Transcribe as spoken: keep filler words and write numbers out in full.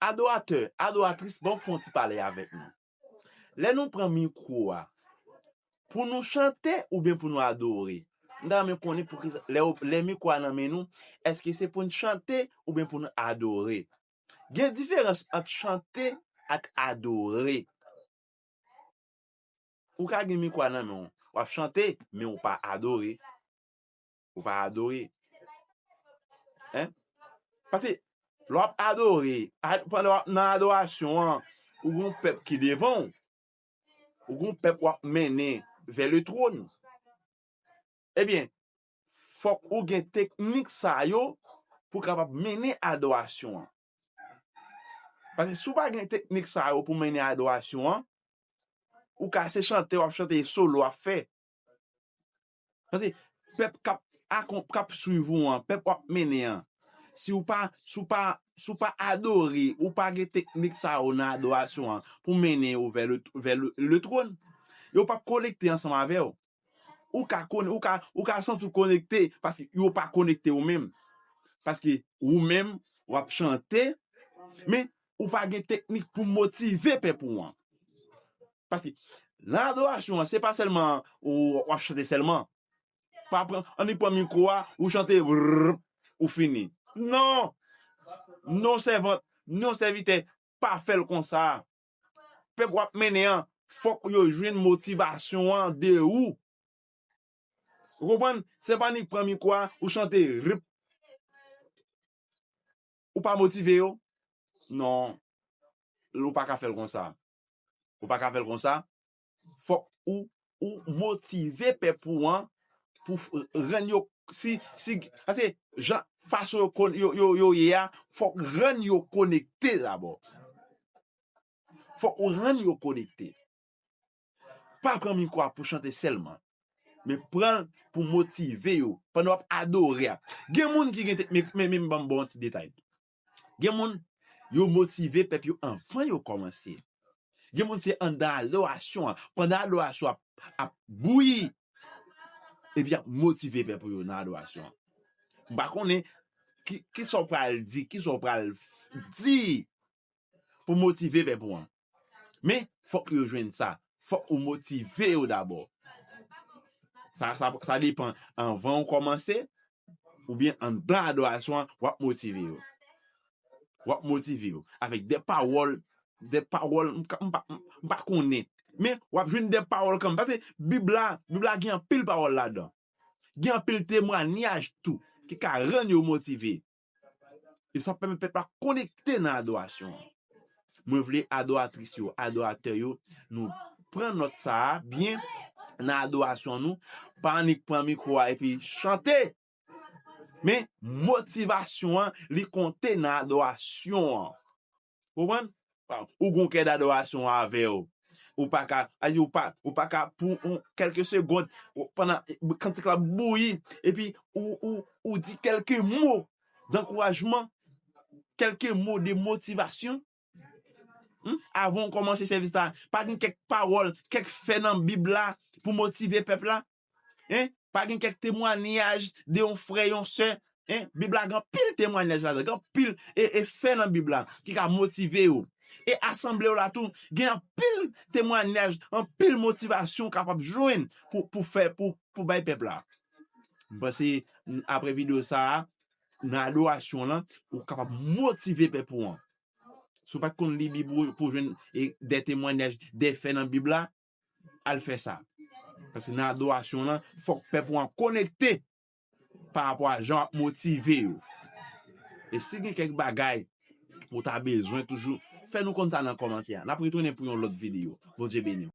Adoratè, adoratris, ban m fè yon ti pale avèk nou. Lè nou pran mikwo a, pou nou chante oubyen pou nou adore? M ta renmen konnen poukisa, lè, lè mikwo a nan men nou, èske se pou n chante oubyen pou n adore? Gen diferans ant chante ak adore. Ou ka gen mikwo a nan men w, w ap chante, men ou pa adore. Ou pa adore. Hein? Paske lè w ap adore, ad, pandan w ap nan adorasyon an, ou gen yon pèp ki devan w, ou gen yon pèp w ap mennen vè le twòn. Ebyen, fòk ou gen teknik sa yo pou w kapab mennen adorasyon an. Paske si w pa gen teknik sa yo pou mennen adorasyon an, ou ka se chante w ap chante, e solo w ap fè. Paske pèp k ap akon-, k ap swiv ou an, pèp w ap mennen an, si w pa, si w pa, si w pa adore, ou pa gen teknik sa yo nan adorasyon an pou mennen yo vè le, vè le, le twòn, yo p ap konekte ansanm avè w. Ou ka kon-, ou ka, ou ka santi w konekte paske yo pa konekte ou menm. Paske ou menm, w ap chante, men ou pa gen teknik pou motive pèp ou an. Paske nan adorasyon an, se pa sèlman ou, w ap chante sèlman. Pa pran, annik pran mikwo a, ou chante, brrr, ou fini. Non! Non, sèvant, non, sèvitè, pa fè l konsa. Pèp w ap mennen an, fòk yo jwenn motivasyon an de ou. Ou konprann? Se pa annik pran mikwo a, ou chante, rip. Ou pa motive yo? Non. Ou pa ka fè l konsa. Ou pa ka fè l konsa. Fòk ou, ou motive pèp ou an pou f-, rann yo, si, si, paske jan, fason yo kon-, yo, yo, yo ye a, fòk rann yo konekte dabò. Fòk ou rann yo konekte. Pa pran mikwo a pou chante sèlman, men pran l pou motive yo pandan w ap adore a. Gen moun ki gen te-, men, men, men ban m ba w yon ti detay. Gen moun, yo motive pèp yo anvan yo kòmanse. Gen moun se anndan adorasyon an, pandan adorasyon ap, ap bouyi, epi y ap motive pèp yo nan adorasyon an. M pa konnen ki, kisa w pral di, kisa w pral f-, di pou motive pèp ou an. Men, fòk yo jwenn sa. Fòk ou motive yo dabò. Sa, sa, sa depann anvan w kòmanse, oubyen anndan adorasyon an, w ap motive yo. W ap motive yo. Avèk de pawòl, de pawòl, m ka, m pa, m pa konnen. Men, w ap jwenn de pawòl kanmenm. Paske Bib la, Bib la gen anpil pawòl ladan. Gen anpil temwanyaj tou ki ka rann yo motive. E sa pèmèt pèp la konekte nan adorasyon an. Mwen vle adoratris yo, adoratè yo, nou pran nòt sa a byen nan adorasyon nou. Pa annik pran mikwo a epi chante. Men, motivasyon an, li konte nan adorasyon an. Konprann? Ou gon kè dadorasyon avè w. Ou pa ka, a di ou pa, ou pa ka pou yon kèlke segond, ou, pandan kantik la bouyi, epi ou, ou, ou di kèlke mo dankourajman, kèlke mo de motivasyon. Hmm? Avan w kòmanse sèvis la, pa gen kèk pawòl, kèk fè nan Bib la pou motive pèp la? Hein? Pa gen kèk temwanyaj de yon frè, yon sè? Hein? Bib la gen anpil temwanyaj ladan, gen anpil e, e fè nan Bib la ki ka motive yo. E asanble w la tou, gen anpil temwanyaj, anpil motivasyon w kapab jwenn pou, pou fè, pou, pou bay pèp la. M panse, n-, apre videyo sa a, nan adorasyon lan, ou kapab motive pèp ou an. Si w pa t konn li Bib ou pou jwenn, e, de temwanyaj, de fè nan Bib la, al fè sa. Paske nan adorasyon lan, fòk pèp ou an konekte pa rapò a jan w ap motive yo. E si gen kèk bagay ou ta bezwen toujou, fè nou konn sa nan kòmantè a. N ap retounen pou yon lòt videyo. Bondye beni w.